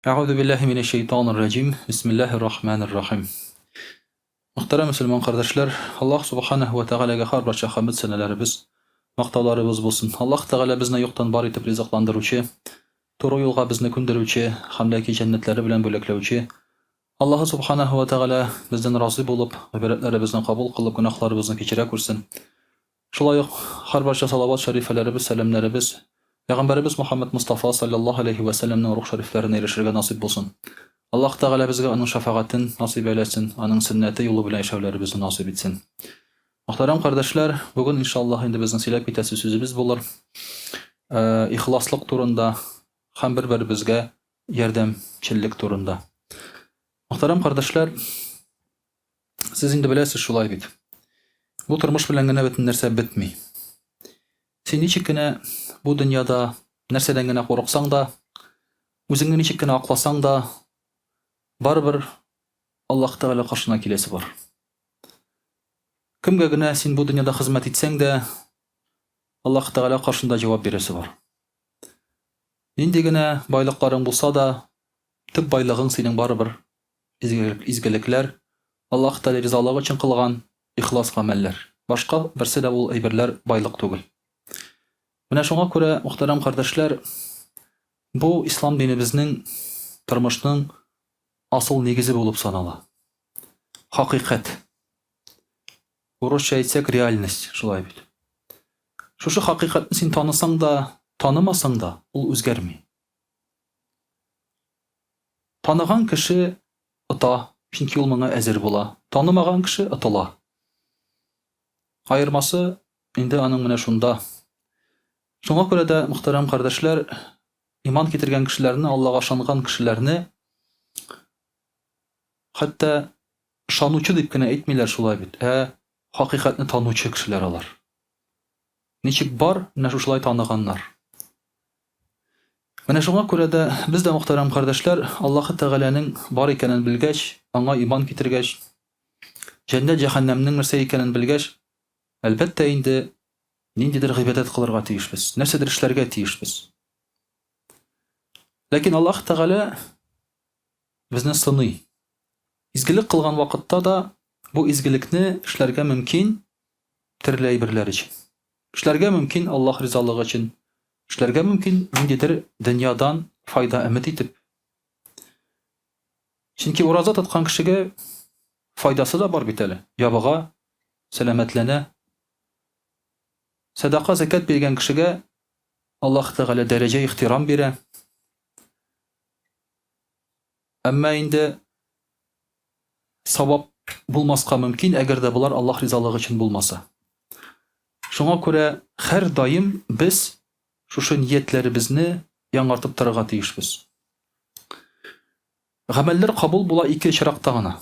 Әгъүзу биллаһи минәш шәйтанир раҗим. Бисмиллаһир рахманир рахим. Мөхтәрәм мөселман кардәшләр, Аллаһ субханаһу ва тәгаләгә һәрбарча хәмд сәнәләребез, мактауларыбыз булсын. Аллаһ Тәгалә безне юктан бар итеп ризыкландыручы, туры юлга безне күндерүче һәм ләки җәннәтләре белән бүләкләүче Аллаһ субханаһу ва тәгалә бездән разый булып, гыйбадәтләребезне кабул кылып, гөнаһларыбызны кичерә күрсен. Шулай ук һәрбарча салават шәрифәләребез, сәламнәребез Пәйгамбәребез Мөхәммәд Мостафа салләллаһу аләйһи вә сәлләмнең рух шәрифләренә ирешергә насыйп булсын. Аллаһ Тәгалә безгә аның шәфәгатен насыйп әйләсен, аның сөннәте юлы белән яшәүләребезне насыйп итсен. Мөхтәрәм кардәшләр, бүген иншаллаһ инде безнең сөйләп китәсе сүзебез булыр ихласлык турында һәм бер-беребезгә ярдәмчеллек турында. Мөхтәрәм кардәшләр, Сез инде беләсез шулай бит. Бу тормыш белән генә бөтен нәрсә бетми. Син ничек кенә бу дөньяда нәрсәдән генә курыксаң да, үзеңне ничек кенә акласаң да, барыбер Аллаһ Тәгалә каршына киләсе бар. Кемгә генә син бу дөньяда хезмәт итсәң дә, Аллаһ Тәгалә каршында җавап бирәсе бар. Нинди генә байлыкларың булса да, төп байлыгың синең барыбер изгелекләр, Аллаһ Тәгалә ризалыгы өчен кылган ихлас гамәлләр. Башка берсе дә ул әйберләр байлык түгел. Менә шуңа күрә, мөхтәрәм кардәшләр, бу ислам динебезнең тормышның асыл нигезе булып санала. Хакыйкать. Урысча әйтсәк, реальность, шулай бит. Шушы хакыйкатьне син танысаң да, танымасаң да, ул үзгәрми. Таныган кеше ота, чөнки ул моңа әзер була. Танымаган кеше отыла. Аермасы инде аның менә шунда. Шуңа күрә дә, мөхтәрәм кардәшләр, иман китергән кешеләрне, Аллага ышанган кешеләрне хәтта ышанучы дип кенә әйтмиләр шулай бит, ә хакыйкатьне танучы кешеләр алар. Ничек бар, менә шушылай таныганнар. Менә шуңа күрә дә без дә, мөхтәрәм кардәшләр, Аллаһы Тәгаләнең бар икәнен белгәч, аңа иман китергәч, җәннәт, җәһәннәмнең нәрсә икәнен белгәч, әлбәттә инде, ниндидер гыйбадәт кылырга тиешбез, нәрсәдер эшләргә тиешбез. Ләкин Аллаһ Тәгалә безне сыный. Изгелек кылган вакытта да бу изгелекне эшләргә мөмкин төрле әйберләр өчен. Эшләргә мөмкин Аллаһ ризалыгы өчен. Эшләргә мөмкин ниндидер дөньядан файда өмет итеп. Чөнки ураза тоткан кешегә файдасы да бар бит әле. Ябыга, сәламәтләнә. Сәдака, зәкят биргән кешегә Аллаһ Тәгалә дәрәҗә, ихтирам бирә. Әмма инде савап булмаска мөмкин, әгәр дә болар Аллаһ ризалыгы өчен булмаса. Шуңа күрә һәрдаим без шушы ниятләребезне яңартып торырга тиешбез. Гамәлләр кабул була ике очракта гына.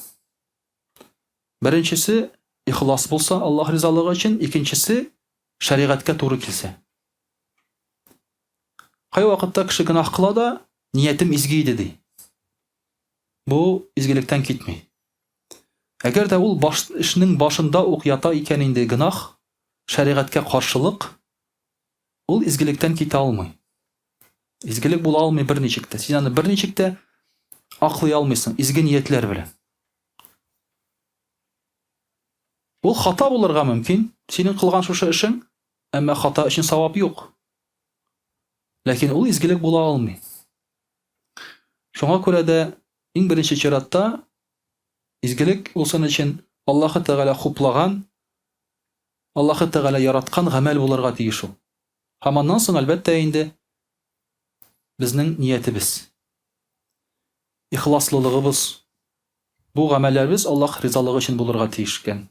Беренчесе ихлас булса Аллаһ ризалыгы өчен, икенчесе шәригатькә туры килсә. Кайвакытта кеше гөнаһ кыла да, ниятем изге иде ди. Бу изгелектән китми. Әгәр дә ул баш, эшнең башында ук ята икән инде гөнаһ, шәригатькә каршылык, ул изгелектән китә алмый. Изгелек була алмый берничек тә. Син аны берничек тә аклый алмыйсың изге ниятләр белән. Ул хата булырга мөмкин, синең кылган шушы эшең, әмма хата өчен савап юк. Ләкин ул изгелек була алмый. Шуңа күрә дә иң беренче чиратта изгелек булсын өчен Аллаһы Тәгалә хуплаган, Аллаһы Тәгалә яраткан гамәл булырга тиеш ул. Һәм аннан соң, әлбәттә инде, безнең ниятебез, ихласлылыгыбыз, бу гамәлләребез Аллаһ ризалыгы өчен булырга тиеш икән.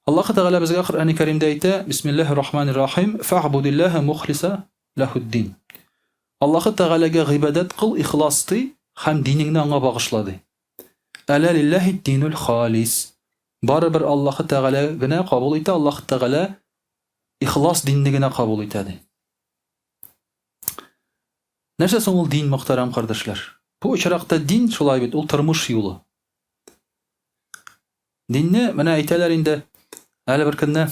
Аллаһ Тәгалә безгә Коръәни Кәримдә әйтә, Бисмиллаһир рахманир рахим, фәгъбудиллаһа мухлиса ләһуддин. Аллаһ Тәгаләгә гыйбадәт кыл, ихлас ди, һәм динеңне аңа багышла ди. Әлә лиллаһи динул халис. Барыбер Аллаһ Тәгалә генә кабул итә, Аллаһ Тәгалә ихлас динне генә кабул итә ди. Нәрсә соң ул дин, мөхтәрәм кардәшләр? Бу очракта дин шулай бит, ул тормыш юлы. Динне менә әйтәләр инде, әле бер көнне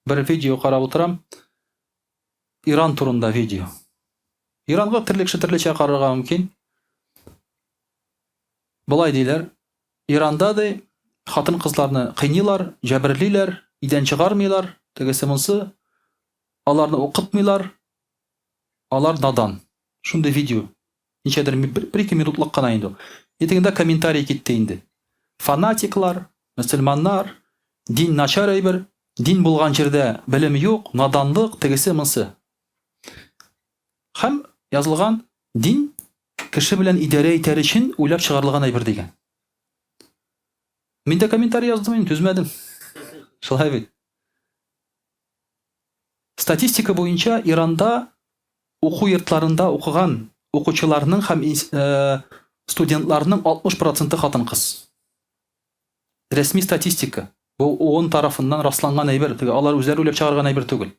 бер видео карап утырам. Иран турында видео. Иранга төрле кеше төрлечә карарга мөмкин. Болай диләр, Иранда ди, хатын-кызларны кыйныйлар, җәберлиләр, өйдән чыгармыйлар, тегесе-монсы, аларны укытмыйлар, алар надан. Шундый видео. Ничәдер бер-ике минутлык кына инде ул. И тегендә комментарий китте инде. Фанатиклар, мөселманнар, дин начар әйбер, дин булган җирдә белем юк, наданлык, тегесе-монсы. Һәм язылган, дин кеше белән идарә итәр өчен уйлап чыгарылган әйбер дигән. Мин дә комментарий яздым инде, түзмәдем. Шулай бит. Статистика буенча Иранда уку йортларында укыган укучыларның һәм студентларның 60 проценты хатын-кыз. Рәсми статистика. Бу ООН тарафыннан расланган әйбер, теге алар үзләре уйлап чыгарган әйбер түгел.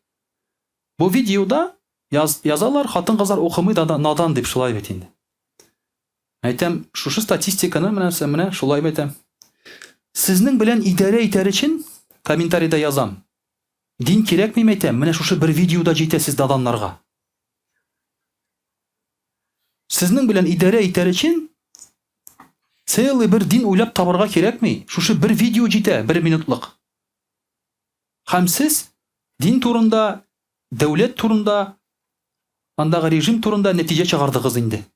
Бу видеода яз, язалар, хатын-кызлар укымый да надан дип шулай бит инде. Әйтәм, шушы статистиканы менә менә шулай әйтәм. Сезнең белән идарә итәр өчен комментарида язам. Дин кирәкми мәйтәм, менә шушы бер видео да җитә сез наданнарга. Сезнең белән идарә итәр өчен целый бер дин уйлап табарга кирәкми. Шушы бер видео җитә, бер минутлык. Һәм сез дин турында, дәүләт турында, андагы режим турында нәтиҗә чыгардыгыз инде.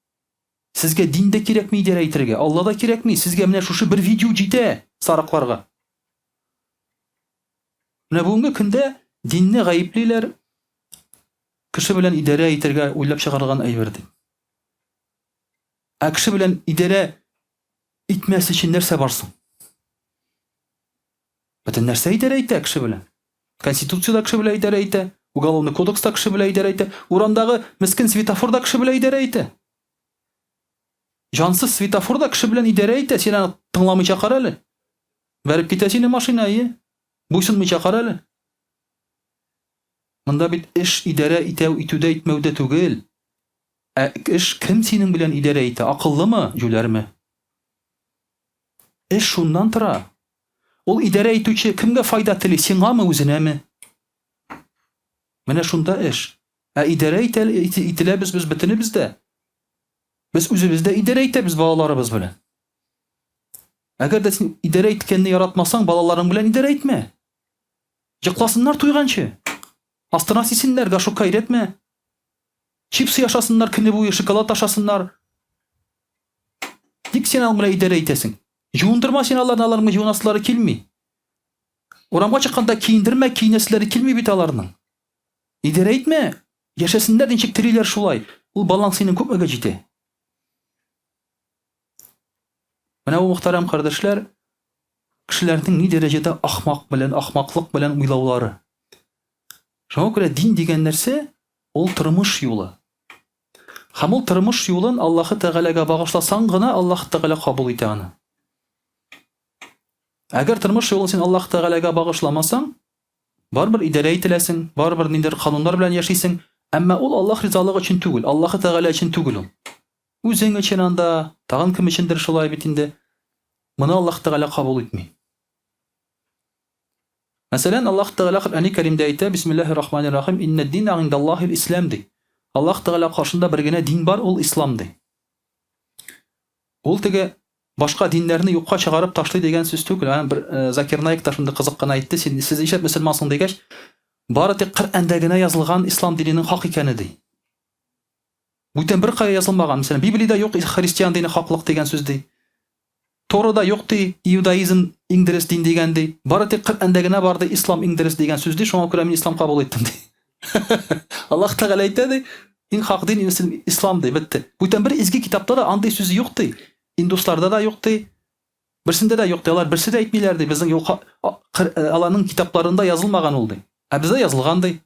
Сезгә дин дә кирәкми идарә итәргә, Алла да кирәкми, сезгә менә шушы бер видео җитә сарыкларга. Менә бүгенге көндә динне гаеплиләр, кеше белән идарә итәргә уйлап чыгарылган әйбер дип. Ә кеше белән идарә итмәс өчен нәрсә бар соң? Бөтен нәрсә идарә итә кеше белән. Конституция да кеше белән идарә итә, уголовный кодекс та кеше белән идарә итә, урамдагы мескен светофор да кеше белән идарә итә. Җансыз светофор да кеше белән идарә итә, син аны тыңламыйча кара әле. Бәреп китә сине машина, әйе. Буйсынмыйча кара әле. Монда бит эш идарә итәү итүдә итмәүдә түгел. Ә эш кем синең белән идарә итә, акыллымы, җүләрме? Эш шуннан тора. Ул идарә итүче кемгә файда тели, сиңамы, үзенәме? Менә шунда эш. Ә идарә итә, ителәбез без бөтенебез дә. Без үзебез дә идарә итәбез балаларыбыз белән. Әгәр дә син идарә иткәнне яратмасаң, балаларың белән идарә итмә. Йокласыннар туйганчы. Астына сисеннәр, горшокка өйрәтмә. Чипсы ашасыннар көне буе, шоколад ашасыннар. Ник син алар белән идарә итәсең? Җуындырма син аларны, аларның җуынасылары килми. Урамга чыкканда киендермә, киенәселәре килми бит аларның. Идарә итмә. Яшәсеннәр ничек телиләр шулай. Ул балаң синең күпмегә җитә? Менә бу мөхтәрәм кардәшләр, кешеләрнең ни дәрәҗәдә ахмак белән, ахмаклык белән уйлаулары. Шуңа күрә дин дигән нәрсә ул тормыш юлы. Һәм ул тормыш юлын Аллаһы Тәгаләгә багышласаң гына Аллаһы Тәгалә кабул итә аны. Әгәр тормыш юлын син Аллаһы Тәгаләгә багышламасаң, барыбер идарә ителәсең, барыбер ниндидер кануннар белән яшисең, әмма ул Аллаһ ризалыгы өчен түгел, Аллаһы Тәгалә өчен түгел ул. Үзең өчен анда, тагын кем өчендер шулай бит инде. Моны Аллаһ Тәгалә кабул итми. Мәсәлән, Аллаһ Тәгалә Коръәни Кәримдә әйтә, Бисмиллаһир Рахманир Рахим, Иннә дина гиндаллаһил ислам ди. Аллаһ Тәгалә каршында бер генә дин бар, ул ислам ди. Ул теге башка диннәрне юкка чыгарып ташлый дигән сүз түгел. Аны бер э, Закир Наик та шундый кызык кына әйтте. Син сез нишләп мөселмансың дигәч, бары тик Коръәндә генә язылган ислам диненең хак икәне ди. Бүтән беркая язылмаган. Мәсәлән, Библиядә юк христиан дине хаклык дигән сүз ди. Торада юк ди, иудаизм иң дөрес дин дигән ди. Бары тик Коръәндә генә бар ди, ислам иң дөрес дигән сүз ди, шуңа күрә мин ислам кабул иттем ди. Аллаһ Тәгалә әйтә ди, иң хак дин ислам ди, бетте. Бүтән бер изге китапта да андый сүз юк ди. Индусларда да юк ди. Берсендә дә юк ди. Алар берсе дә әйтмиләр ди, безнең юл аларның китапларында язылмаган ул ди. Ә бездә язылган ди.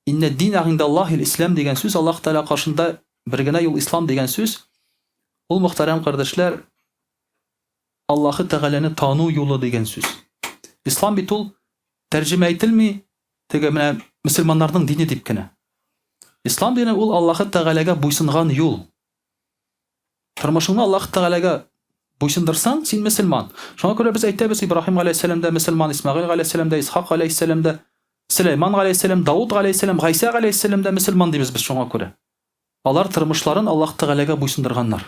Иннә дина гиндаллаһил ислам дигән сүз Аллаһ Тәгалә каршында бер генә юл ислам дигән сүз. Ул мөхтәрәм кардәшләр Аллаһы Тәгаләне тану юлы дигән сүз. Ислам бит ул тәрҗемә ителми, теге менә мөселманнарның дине дип кенә. Ислам дине ул Аллаһы Тәгаләгә буйсынган юл. Тормышыңны Аллаһ Тәгаләгә буйсындырсаң, син мөселман. Шуңа күрә без әйтәбез, Ибраһим галәйһиссәлам дә мөселман, Исмәгыйль галәйһиссәлам дә, Исхак галәйһиссәлам дә, Сөләйман галәйһиссәлам, Давыт галәйһиссәлам, Гайсә галәйһиссәлам дә мөселман дибез без шуңа күрә. Алар тормышларын Аллаһ Тәгаләгә буйсындырганнар.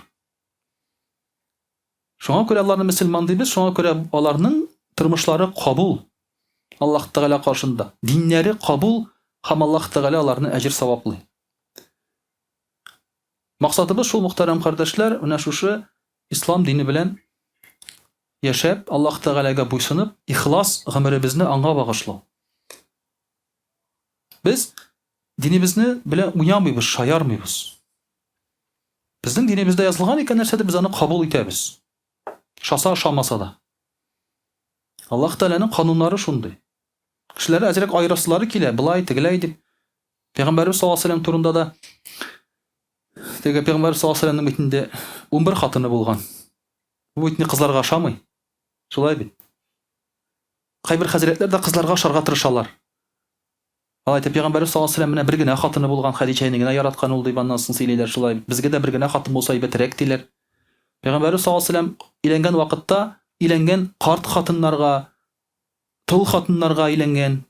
Шуңа күрә аларны мөселман дибез, шуңа күрә аларның тормышлары кабул Аллаһ Тәгалә каршында. Диннәре кабул һәм Аллаһ Тәгалә аларны әҗер саваплый. Максатыбыз шул, мөхтәрәм кардәшләр, менә шушы ислам дине белән яшәп, Аллаһ Тәгаләгә буйсынып, ихлас гомеребезне аңа багышлау. Без динебезне белән уйнамыйбыз, шаярмыйбыз. Безнең динебездә язылган икән нәрсәдер, без аны кабул итәбез. Шаса, ошамаса да. Аллаһ Тәгаләнең кануннары шундый. Кешеләр әзрәк аерасылары килә, былай, тегеләй дип. Пәйгамбәрбез саллаллаһу алейһи вәсәлләм турында да теге пәйгамбәр саллаллаһу алейһи вәсәлләмнең бит инде 11 хатыны булган. Бу бит инде кызларга ошамый. Шулай бит. Кайбер хәзрәтләр дә кызларга ошарга тырышалар. Алай итеп, пәйгамбәрбез саллаллаһу алейһи вәсәлләм менә бер генә хатыны булган, Хәдичәне генә яраткан ул дип аннан соң сөйлиләр шулай бит. Безгә дә бер генә хатын булса әйбәтрәк диләр. Пәйгамбәрбез саллаллаһу алейһи вәсәлләм өйләнгән вакытта өйләнгән карт хатыннарга, тол хатыннарга өйләнгән.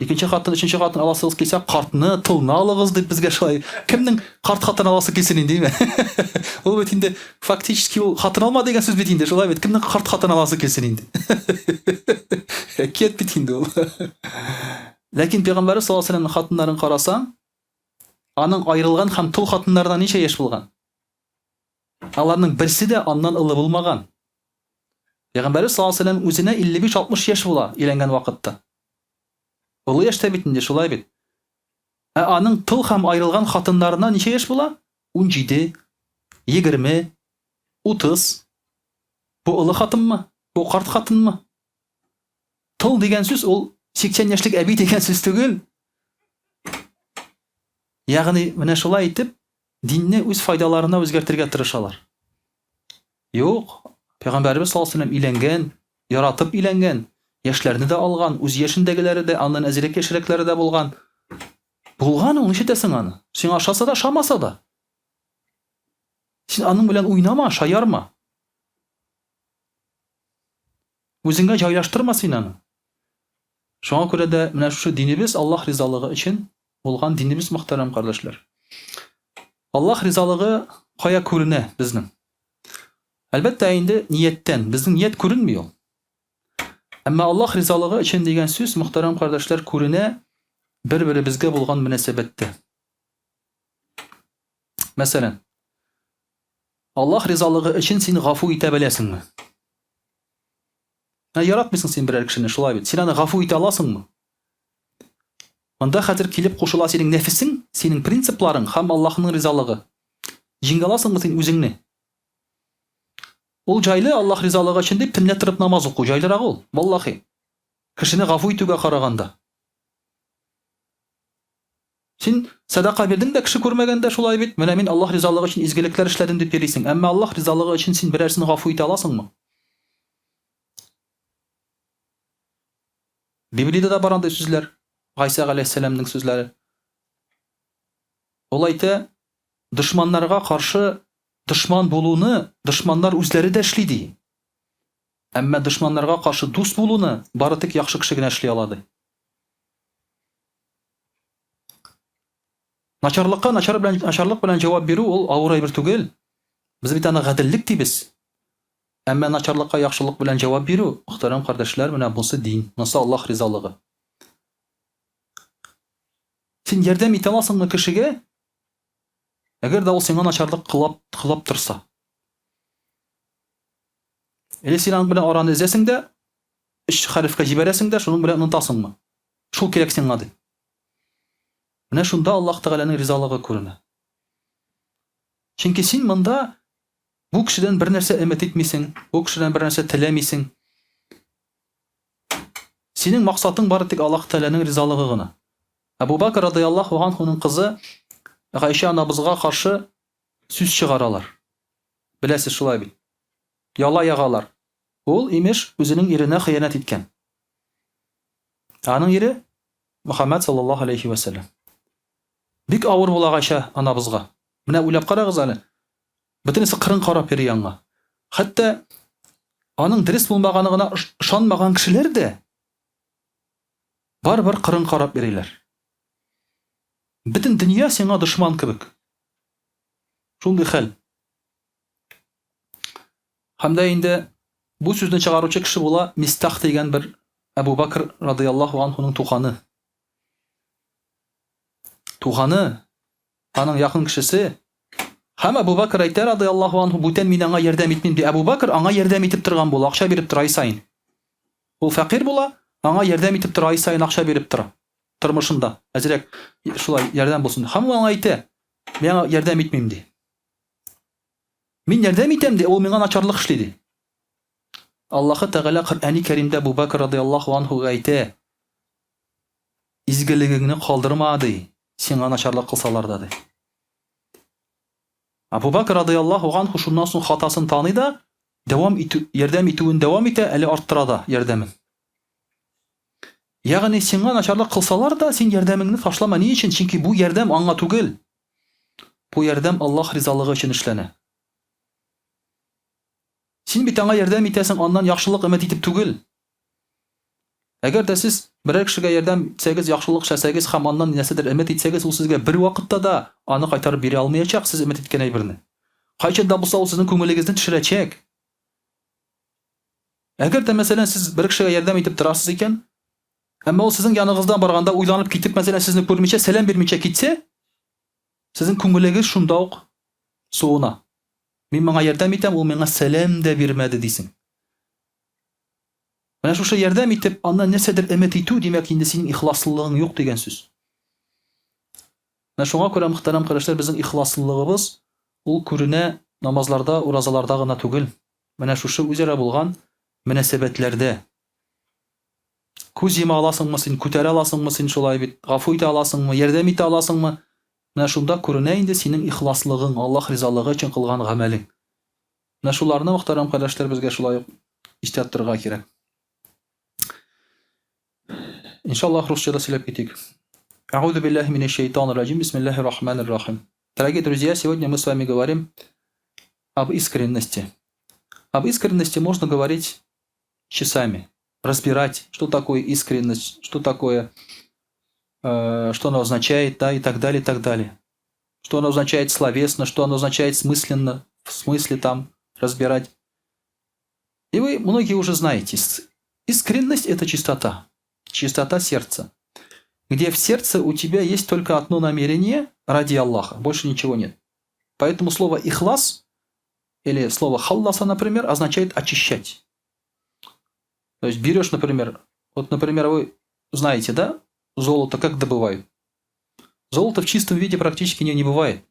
Икенче хатын, өченче хатын аласыгыз килсә, картны, тылны алыгыз дип безгә шулай. Кемнең карт хатын аласы килсен инде, димә. Ул бит инде фактически ул хатын алма дигән сүз бит инде, шулай бит. Кемнең карт хатын аласы килсен инде. Әкият бит инде ул. Ләкин Пәйгамбәрбез саллаллаһу алейһи вәсәлләмнең хатыннарын карасаң, аның аерылган һәм тол хатыннарына ничә яшь булган? Аларның берсе дә аннан олы булмаган. Пәйгамбәрбез саллаллаһу алейһи вәсәлләм үзенә 55-60 яшь була өйләнгән вакытта. Олы яшьтә бит инде, шулай бит. Ә аның тол һәм аерылган хатыннарына ничә яшь була? 17, 20, 30. Бу олы хатынмы? Бу карт хатынмы? Тол дигән сүз ул 80 яшьлек әби дигән сүз түгел. Ягъни менә шулай итеп Динне үз файдаларына үзгәртергә тырышалар. Юк, пәйгамбәребез саллаллаһу алейһи ва сәлләм өйләнгән, яратып өйләнгән, яшьләрне дә алган, үз яшендәгеләре дә, аннан әзрәк яшьрәкләре дә булган. Булган ул, нишләтәсең аны? Сиңа ошаса да, ошамаса да. Син аның белән уйнама, шаярма. Үзеңә җайлаштырма син аны. Шуңа күрә дә менә шушы динебез Аллаһ ризалыгы өчен булган динебез, мөхтәрәм кардәшләр. Аллаһ ризалыгы кая күренә безнең? Әлбәттә инде нияттән. Безнең ният күренми ул. Әмма Аллаһ ризалыгы өчен дигән сүз, мөхтәрәм кардәшләр, күренә бер-беребезгә булган мөнәсәбәттә. Мәсәлән, Аллаһ ризалыгы өчен син гафу итә беләсеңме? Ә яратмыйсың син берәр кешене, шулай бит. Син аны гафу итә аласыңмы? Монда хәзер килеп кушыла синең нәфесең, синең принципларың һәм Аллаһның ризалыгы. Җиңә аласыңмы син үзеңне? Ул җайлы Аллаһ ризалыгы өчен дип төнлә торып намаз уку җайлырак ул, валлахи. Кешене гафу итүгә караганда. Син сәдака бирдең дә кеше күрмәгәндә шулай бит, менә мин Аллаһ ризалыгы өчен изгелекләр эшләдем дип йөрисең. Әмма Аллаһ ризалыгы өчен син берәрсен гафу итә аласыңмы? Библиядә дә бар андый сүзләр. Гайсә галәйһиссәламнең сүзләре. Ул әйтә, дошманнарга каршы дошман булуны дошманнар үзләре дә эшли ди. Әмма дошманнарга каршы дус булуны бары тик яхшы кеше генә эшли ала ди. Начарлыкка начар белән начарлык белән җавап бирү ул авыр әйбер түгел. Без бит аны гаделлек дибез. Әмма начарлыкка яхшылык белән җавап бирү, мөхтәрәм кардәшләр, менә бусы дин, монысы Аллаһ ризалыгы. Син ярдәм итә аласыңмы кешегә, әгәр дә ул сиңа начарлык кылап, кылап торса? Или син аның белән араны өзәсең дә, өч хәрефкә җибәрәсең дә, шуның белән онытасыңмы? Шул кирәк сиңа дип. Менә шунда Аллаһ Тәгаләнең ризалыгы күренә. Чөнки син монда Бу кешедән бер нәрсә өмет итмисең, бу кешедән бер нәрсә теләмисең. Синең максатың бары тик Аллаһ Тәгаләнең ризалыгы гына. Әбу Бакр радыяллаһу анһуның кызы Гайшә анабызга каршы сүз чыгаралар. Беләсез шулай бит. Яла ягалар. Ул, имеш, үзенең иренә хыянәт иткән. Аның ире Мөхәммәд саллаллаһу алейхи вә сәлләм. Бик авыр була Гайшә анабызга. Менә уйлап карагыз әле. Бөтенесе кырын карап йөри аңа. Хәтта аның дөрес булмаганы гына ышанмаган кешеләр дә барыбер кырын карап йөриләр. Бөтен дөнья сиңа дошман кебек. Шундый хәл. Һәм дә инде бу сүзне чыгаручы кеше була Мистах дигән бер Әбу Бакр радыяллаһу анһуның туганы. Туганы, аның якын кешесе. Һәм Әбу Бакр әйтә радыяллаһу анһу, бүтән мин аңа ярдәм итмим ди. Әбу Бакр аңа ярдәм итеп торган була, акча биреп тора ай саен. Ул фәкыйрь була, аңа ярдәм итеп тора, ай саен акча биреп тора. Тормышында әзрәк шулай ярдәм булсын. Һәм ул аңа әйтә, мин аңа ярдәм итмим ди. Мин ярдәм итәм ди, ул миңа начарлык эшли ди. Аллаһы Тәгалә Коръәни Кәримдә Әбу Бәкр радыяллаһу анһуга әйтә, Изгелегеңне калдырма ди, сиңа начарлык кылсалар да ди. Әбу Бәкр радыяллаһу анһу шуннан соң хатасын таный да, дәвам итү, ярдәм итүен дәвам итә, әле арттыра да ярдәмен. Ягъни сиңа начарлык кылсалар да, син ярдәмеңне ташлама. Ни өчен? Чөнки бу ярдәм аңа түгел. Бу ярдәм Аллаһ ризалыгы өчен эшләнә. Син бит аңа ярдәм итәсең, аннан яхшылык өмет итеп түгел. Әгәр дә сез берәр кешегә ярдәм итсәгез, яхшылык эшләсәгез һәм аннан нәрсәдер өмет итсәгез, ул сезгә бервакытта да аны кайтарып бирә алмаячак, сез өмет иткән әйберне. Кайчан да булса ул сезнең күңелегезне төшерәчәк. Әгәр дә, мәсәлән, сез бер кешегә ярдәм итеп торасыз икән, әмма ул сезнең яныгыздан барганда уйланып китеп, мәсәлән, сезне күрмичә, сәлам бирмичә китсә, сезнең күңелегез шунда ук суына. Мин моңа ярдәм итәм, ул миңа сәлам дә бирмәде дисең. Менә шушы ярдәм итеп, аннан нәрсәдер өмет итү, димәк, инде синең ихласлылыгың юк дигән сүз. Менә шуңа күрә, мөхтәрәм кардәшләр, безнең ихласлылыгыбыз ул күренә намазларда, уразаларда гына түгел. Менә шушы үзара булган мөнәсәбәтләрдә. Күз йома аласыңмы син, күтәрә аласыңмы син шулай бит, гафу итә аласыңмы, ярдәм итә аласыңмы? Менә шунда күренә инде синең ихласлыгың, Аллаһ ризалыгы өчен кылган гамәлең. Менә шуларны, мөхтәрәм кардәшләр, безгә шулай ук истә тотарга кирәк. Иншаллаһ, русча да сөйләп китик. Әгъузу биллаһи минәш шайтанир раҗим. Бисмиллаһир рахманир рахим. Дорогие друзья, сегодня мы с вами говорим об искренности. Об искренности можно говорить часами, разбирать, что такое искренность, что такое, что она означает, да, и так далее, и так далее. Что она означает словесно, что она означает смысленно, в смысле там разбирать. И вы многие уже знаете, искренность – это чистота, чистота сердца. Где в сердце у тебя есть только одно намерение ради Аллаха, больше ничего нет. Поэтому слово «ихлас» или слово «халласа», например, означает «очищать». То есть берешь, например, вот, например, вы знаете, да, золото как добывают? Золото в чистом виде практически не бывает.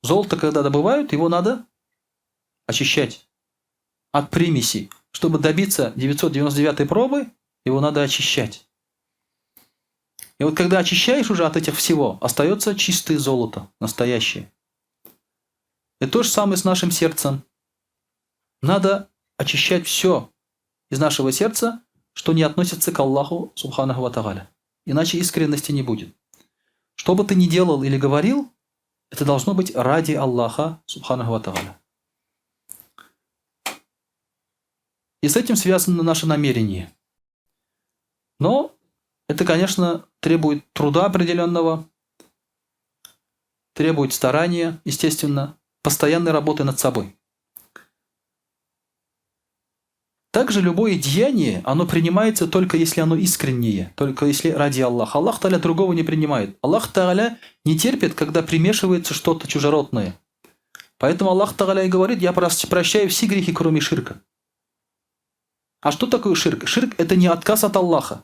Золото, когда добывают, его надо очищать от примесей. Чтобы добиться 999 пробы, его надо очищать. И вот когда очищаешь уже от этих всего, остается чистое золото, настоящее. И то же самое с нашим сердцем. Надо очищать все из нашего сердца, что не относится к Аллаху, субханаху ва тааля. Иначе искренности не будет. Что бы ты ни делал или говорил, это должно быть ради Аллаха, субханаху ва тааля. И с этим связано наше намерение. Но это, конечно, требует труда определенного, требует старания, естественно, постоянной работы над собой. Также любое деяние, оно принимается только если оно искреннее, только если ради Аллаха. Аллах Тааля другого не принимает. Аллах Тааля не терпит, когда примешивается что-то чужеродное. Поэтому Аллах Тааля и говорит, я прощаю все грехи, кроме ширка. А что такое ширк? Ширк – это не отказ от Аллаха.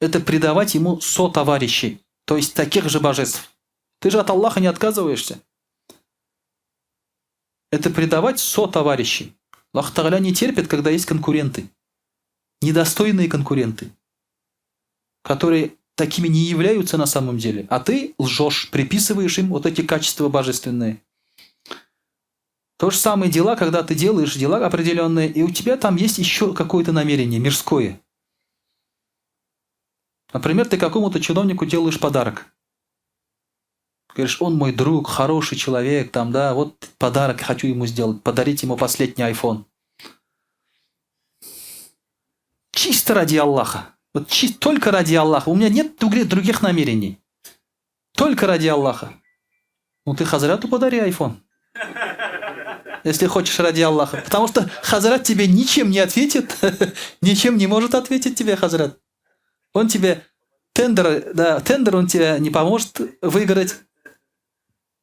Это предавать ему сотоварищей, то есть таких же божеств. Ты же от Аллаха не отказываешься. Это предавать сотоварищей. Аллах Тааля не терпит, когда есть конкуренты. Недостойные конкуренты, которые такими не являются на самом деле. А ты лжешь, приписываешь им вот эти качества божественные. То же самое дела, когда ты делаешь дела определенные, и у тебя там есть еще какое-то намерение мирское. Например, ты какому-то чиновнику делаешь подарок. Говоришь, он мой друг, хороший человек, там, да, вот подарок хочу ему сделать, подарить ему последний айфон. Чисто ради Аллаха. Вот только ради Аллаха. У меня нет других намерений. Только ради Аллаха. Ну ты хазрату подари айфон. Если хочешь ради Аллаха. Потому что хазрат тебе ничем не ответит, ничем не может ответить тебе хазрат. Он тебе тендер, да, тендер он тебе не поможет выиграть.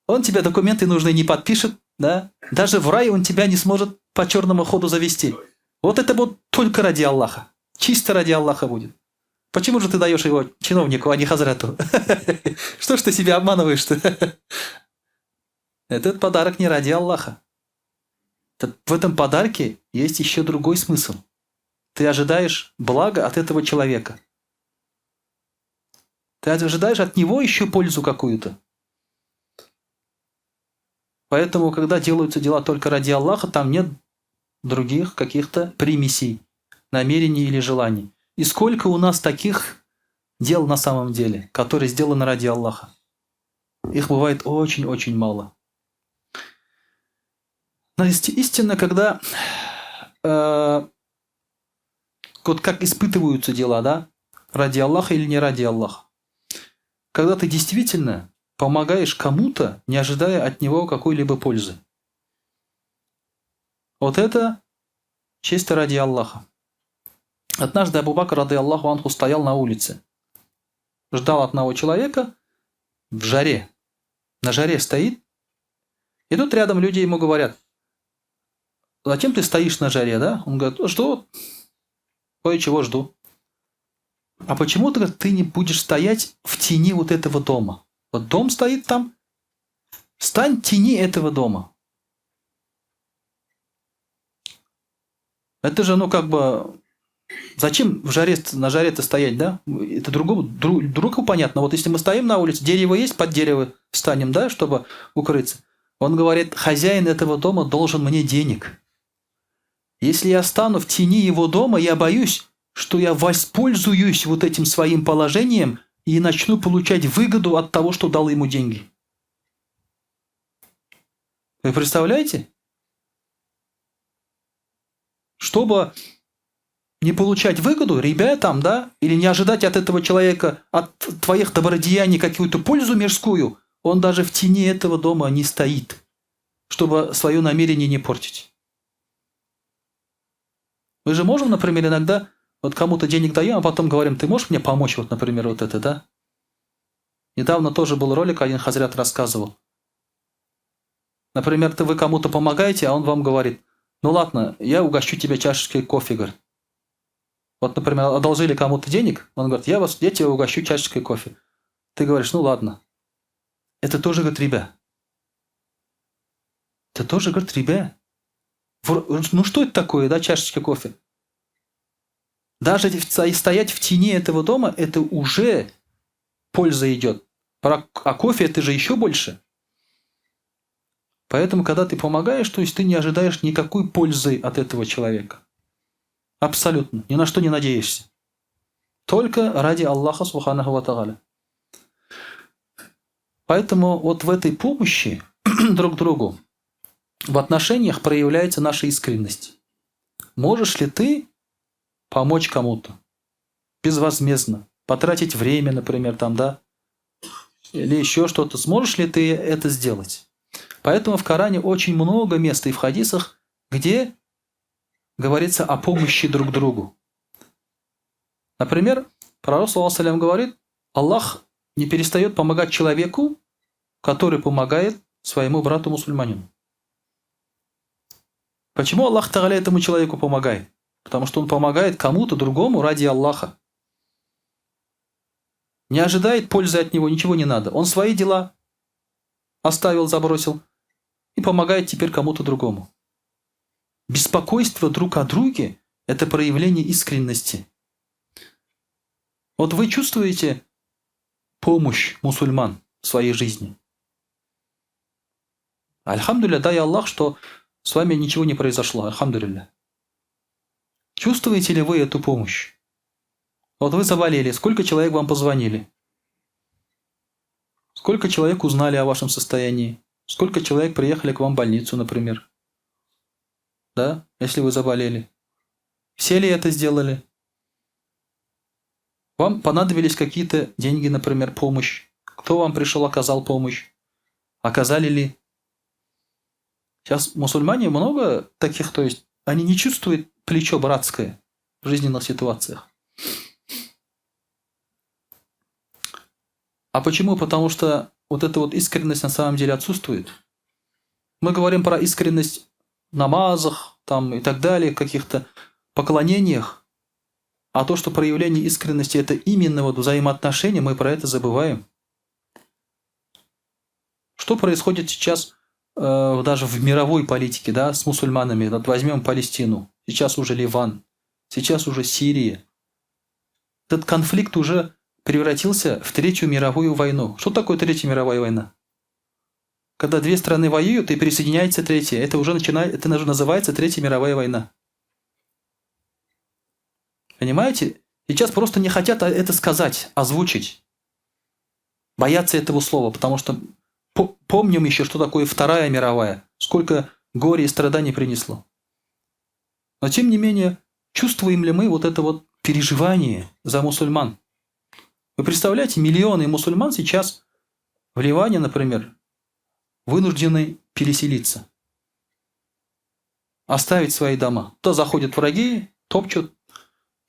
Он тебе документы нужные не подпишет, да? Даже в рай он тебя не сможет по черному ходу завести. Вот это вот только ради Аллаха. Чисто ради Аллаха будет. Почему же ты даешь его чиновнику, а не хазрату? Что ж ты себя обманываешь-то? Этот подарок не ради Аллаха. В этом подарке есть еще другой смысл. Ты ожидаешь блага от этого человека. Ты ожидаешь от него еще пользу какую-то. Поэтому, когда делаются дела только ради Аллаха, там нет других каких-то примесей, намерений или желаний. И сколько у нас таких дел на самом деле, которые сделаны ради Аллаха? Их бывает очень-очень мало. Но истинно, когда вот как испытываются дела, да, ради Аллаха или не ради Аллаха. Когда ты действительно помогаешь кому-то, не ожидая от него какой-либо пользы. Вот это чисто ради Аллаха. Однажды Абу Бакр, рады Аллаху анху, стоял на улице. Ждал одного человека в жаре. На жаре стоит. И тут рядом люди ему говорят, зачем ты стоишь на жаре, да? Он говорит, жду, кое-чего жду. А почему ты, говорит, ты не будешь стоять в тени вот этого дома? Вот дом стоит там, стань в тени этого дома. Это же, ну, как бы, зачем в жаре, на жаре-то стоять, да? Это другому, другу понятно. Вот если мы стоим на улице, дерево есть, под дерево встанем, да, чтобы укрыться. Он говорит, хозяин этого дома должен мне денег. Если я стану в тени его дома, я боюсь, что я воспользуюсь вот этим своим положением и начну получать выгоду от того, что дал ему деньги. Вы представляете? Чтобы не получать выгоду, ребятам, да, или не ожидать от этого человека, от твоих добродеяний какую-то пользу мирскую, он даже в тени этого дома не стоит, чтобы свое намерение не портить. Мы же можем, например, иногда вот кому-то денег даем, а потом говорим, ты можешь мне помочь, вот, например, вот это, да? Недавно тоже был ролик, один хазрят рассказывал. Например, вы кому-то помогаете, а он вам говорит, ну ладно, я угощу тебя чашечкой кофе, говорит. Вот, например, одолжили кому-то денег, он говорит, я тебя угощу чашечкой кофе. Ты говоришь, ну ладно. Это тоже, говорит, ребя. Это тоже, говорит, ребя. Ну что это такое, да, чашечка кофе? Даже стоять в тени этого дома, это уже польза идет. А кофе это же еще больше. Поэтому, когда ты помогаешь, то есть ты не ожидаешь никакой пользы от этого человека. Абсолютно. Ни на что не надеешься. Только ради Аллаха субханаху ва тааля. Поэтому вот в этой помощи друг другу в отношениях проявляется наша искренность. Можешь ли ты помочь кому-то безвозмездно, потратить время, например, там, да, или еще что-то? Сможешь ли ты это сделать? Поэтому в Коране очень много мест и в хадисах, где говорится о помощи друг другу. Например, пророк, саллаллаху алейхи ва саллям, говорит, Аллах не перестает помогать человеку, который помогает своему брату-мусульманину. Почему Аллах Тааля этому человеку помогает? Потому что он помогает кому-то другому ради Аллаха. Не ожидает пользы от него, ничего не надо. Он свои дела оставил, забросил и помогает теперь кому-то другому. Беспокойство друг о друге – это проявление искренности. Вот вы чувствуете помощь мусульман в своей жизни? Альхамдулилля, дай Аллах, что с вами ничего не произошло. Альхамдулилля. Чувствуете ли вы эту помощь? Вот вы заболели, сколько человек вам позвонили? Сколько человек узнали о вашем состоянии? Сколько человек приехали к вам в больницу, например? Да, если вы заболели. Все ли это сделали? Вам понадобились какие-то деньги, например, помощь. Кто вам пришел, оказал помощь? Оказали ли? Сейчас мусульмане много таких, то есть они не чувствуют плечо братское в жизненных ситуациях. А почему? Потому что вот эта вот искренность на самом деле отсутствует. Мы говорим про искренность в намазах там, и так далее, каких-то поклонениях. А то, что проявление искренности – это именно вот взаимоотношения, мы про это забываем. Что происходит сейчас даже в мировой политике, да, с мусульманами? Вот возьмем Палестину, сейчас уже Ливан, сейчас уже Сирия. Этот конфликт уже превратился в Третью мировую войну. Что такое Третья мировая война? Когда две страны воюют и присоединяется третья, это уже начинает, это уже называется Третья мировая война. Понимаете? Сейчас просто не хотят это сказать, озвучить. Боятся этого слова, потому что помним еще, что такое Вторая мировая, сколько горя и страданий принесло. Но тем не менее, чувствуем ли мы вот это вот переживание за мусульман? Вы представляете, миллионы мусульман сейчас в Ливане, например, вынуждены переселиться, оставить свои дома. Туда заходят враги, топчут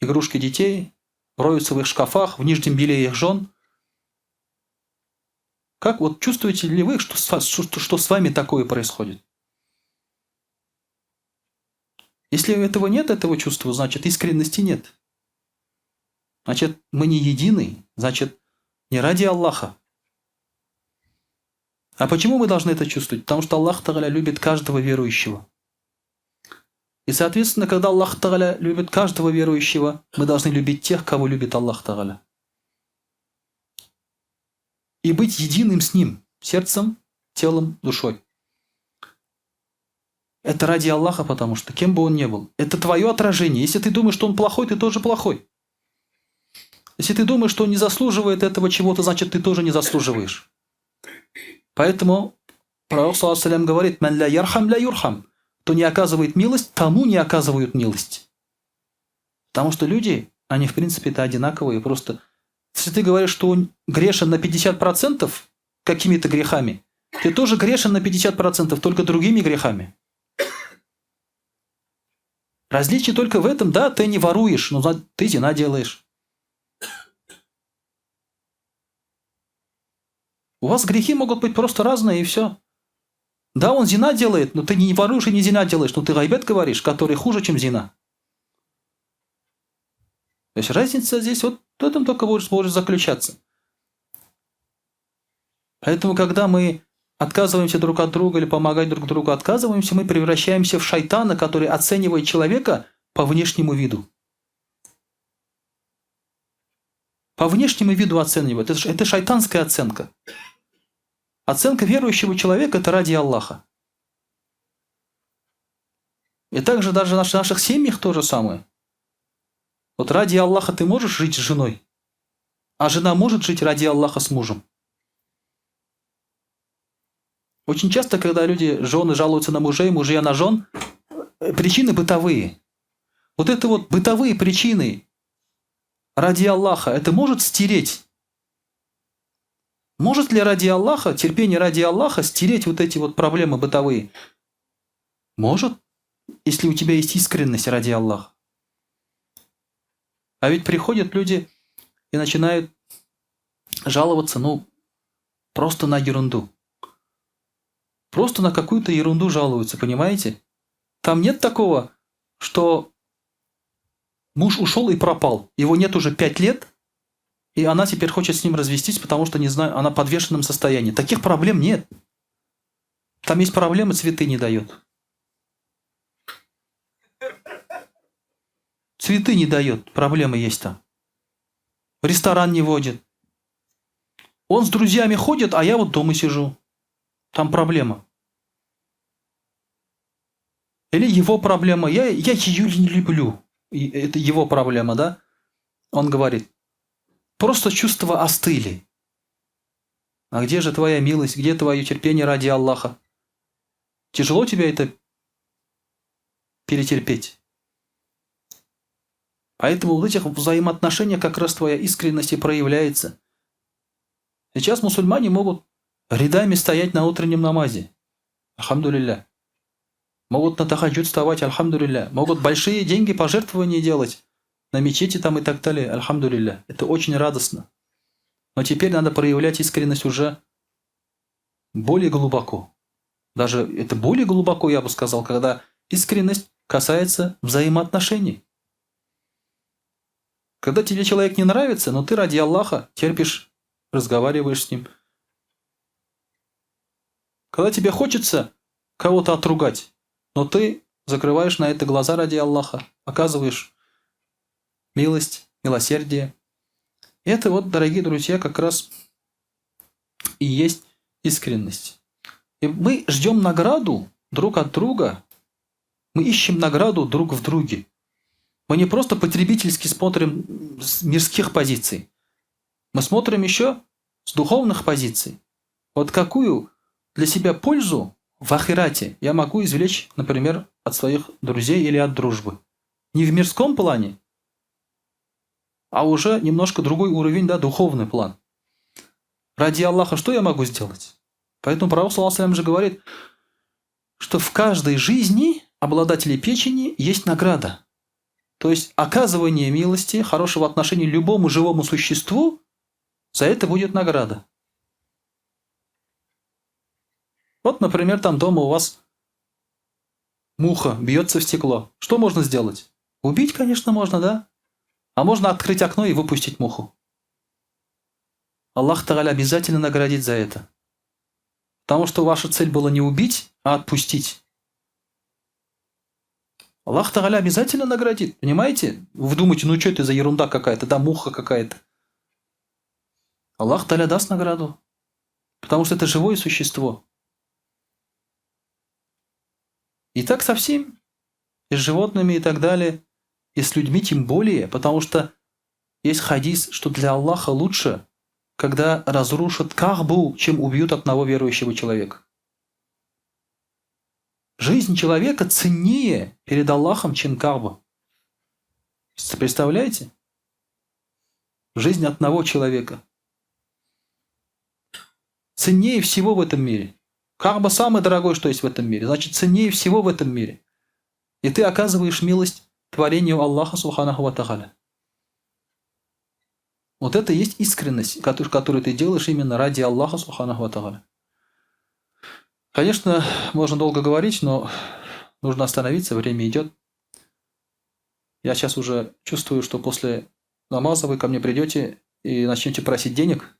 игрушки детей, роются в их шкафах, в нижнем белье их жен. Как вот чувствуете ли вы, что с вами такое происходит? Если этого нет, этого чувства, значит искренности нет. Значит, мы не едины, значит, не ради Аллаха. А почему мы должны это чувствовать? Потому что Аллах Тагаля любит каждого верующего. И, соответственно, когда Аллах Тагаля любит каждого верующего, мы должны любить тех, кого любит Аллах Тагаля. И быть единым с Ним, сердцем, телом, душой. Это ради Аллаха, потому что кем бы он ни был. Это твое отражение. Если ты думаешь, что он плохой, ты тоже плохой. Если ты думаешь, что он не заслуживает этого чего-то, значит, ты тоже не заслуживаешь. Поэтому пророк, саллаллаху алейхи говорит, «Ман ля ярхам ля юрхам». Кто не оказывает милость, тому не оказывают милость. Потому что люди, они в принципе-то одинаковые. Просто если ты говоришь, что он грешен на 50% какими-то грехами, ты тоже грешен на 50%, только другими грехами. Различие только в этом, да, ты не воруешь, но ты зина делаешь. У вас грехи могут быть просто разные, и все. Да, он зина делает, но ты не воруешь и не зина делаешь, но ты гайбет говоришь, который хуже, чем зина. То есть разница здесь вот в этом только может заключаться. Поэтому, когда мы отказываемся друг от друга или помогать друг другу отказываемся, мы превращаемся в шайтана, который оценивает человека по внешнему виду. По внешнему виду оценивает. Это шайтанская оценка. Оценка верующего человека – это ради Аллаха. И также даже в наших семьях то же самое. Вот ради Аллаха ты можешь жить с женой, а жена может жить ради Аллаха с мужем. Очень часто, когда люди, жены жалуются на мужей, мужья на жен, причины бытовые. Вот это вот бытовые причины ради Аллаха, это может стереть. Может ли ради Аллаха, терпение ради Аллаха стереть вот эти вот проблемы бытовые? Может, если у тебя есть искренность ради Аллаха. А ведь приходят люди и начинают жаловаться, просто на ерунду. Просто на какую-то ерунду жалуются, понимаете? Там нет такого, что муж ушел и пропал. Его нет уже 5 лет, и она теперь хочет с ним развестись, потому что, не знаю, она в подвешенном состоянии. Таких проблем нет. Там есть проблемы, цветы не дает. Цветы не дает, проблемы есть там. В ресторан не водит. Он с друзьями ходит, а я вот дома сижу. Там проблема. Или его проблема. Я ее не люблю. И это его проблема, да? Он говорит, просто чувства остыли. А где же твоя милость, где твое терпение ради Аллаха? Тяжело тебе это перетерпеть? Поэтому в этих взаимоотношениях как раз твоя искренность и проявляется. Сейчас мусульмане могут рядами стоять на утреннем намазе. Алхамдулилля. Могут на тахаджуд вставать, альхамдулилля. Могут большие деньги, пожертвования делать на мечети там и так далее, альхамдулилля. Это очень радостно. Но теперь надо проявлять искренность уже более глубоко. Даже это более глубоко, я бы сказал, когда искренность касается взаимоотношений. Когда тебе человек не нравится, но ты ради Аллаха терпишь, разговариваешь с ним. Когда тебе хочется кого-то отругать, но ты закрываешь на это глаза ради Аллаха, оказываешь милость, милосердие. Это вот, дорогие друзья, как раз и есть искренность. И мы ждем награду друг от друга, мы ищем награду друг в друге. Мы не просто потребительски смотрим с мирских позиций. Мы смотрим еще с духовных позиций. Вот какую для себя пользу в ахирате я могу извлечь, например, от своих друзей или от дружбы. Не в мирском плане, а уже немножко другой уровень, да, духовный план. Ради Аллаха что я могу сделать? Поэтому пророк, саллаллаху же говорит, что в каждой жизни обладателей печени есть награда. То есть оказывание милости, хорошего отношения любому живому существу, за это будет награда. Вот, например, там дома у вас муха бьется в стекло. Что можно сделать? Убить, конечно, можно, да? А можно открыть окно и выпустить муху. Аллах Тагаля обязательно наградит за это. Потому что ваша цель была не убить, а отпустить. Аллах Тагаля обязательно наградит, понимаете? Вы думаете, ну что это за ерунда какая-то, да, муха какая-то. Аллах Тагаля даст награду, потому что это живое существо. И так со всем, и с животными и так далее, и с людьми тем более, потому что есть хадис, что для Аллаха лучше, когда разрушат Кахбу, чем убьют одного верующего человека. Жизнь человека ценнее перед Аллахом, чем Кааба. Представляете? Жизнь одного человека. Ценнее всего в этом мире. Кааба самое дорогое, что есть в этом мире. Значит, ценнее всего в этом мире. И ты оказываешь милость творению Аллаха, субханаху ва тааля. Вот это и есть искренность, которую ты делаешь именно ради Аллаха, субханаху ва тааля. Конечно, можно долго говорить, но нужно остановиться, время идет. Я сейчас уже чувствую, что после намаза вы ко мне придете и начнете просить денег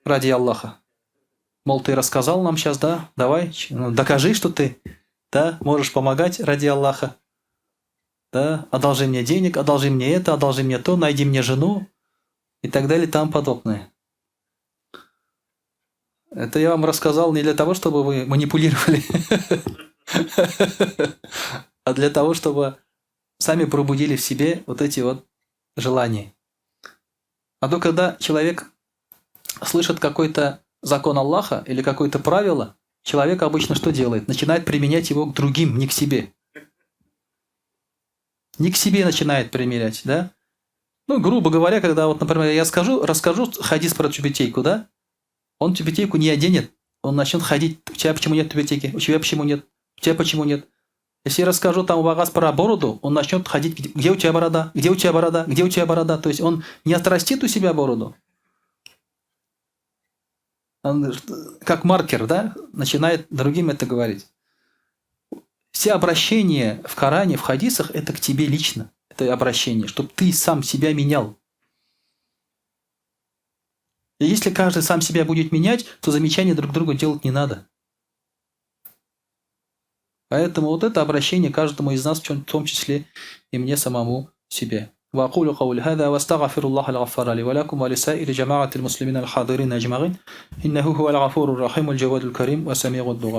ради Аллаха. Мол, ты рассказал нам сейчас, да, давай, докажи, что ты, да, можешь помогать ради Аллаха. Да, одолжи мне денег, одолжи мне это, одолжи мне то, найди мне жену и так далее и тому подобное. Это я вам рассказал не для того, чтобы вы манипулировали, а для того, чтобы сами пробудили в себе вот эти вот желания. А то, когда человек слышит какой-то закон Аллаха или какое-то правило, человек обычно что делает? Начинает применять его к другим, не к себе. Не к себе начинает примерять, да? Ну, грубо говоря, когда вот, например, я расскажу хадис про тюбетейку, да? Он тюбетейку не оденет, он начнет ходить. У тебя почему нет тюбетейки? У тебя почему нет? У тебя почему нет? Если я расскажу там вагаз про бороду, он начнет ходить, где у тебя борода, где у тебя борода, где у тебя борода. То есть он не отрастит у себя бороду. Он как маркер, да, начинает другим это говорить. Все обращения в Коране, в хадисах, это к тебе лично. Это обращение, чтоб ты сам себя менял. И если каждый сам себя будет менять, то замечания друг другу делать не надо. Поэтому вот это обращение каждому из нас, в том числе и мне самому себе. وأقول قولي هذا وأستغفر الله الغفار لي ولكم ولسائر جماعة المسلمين الحاضرين أجمعين إنه هو الغفور الرحيم الجواد الكريم وسميع الدعاء.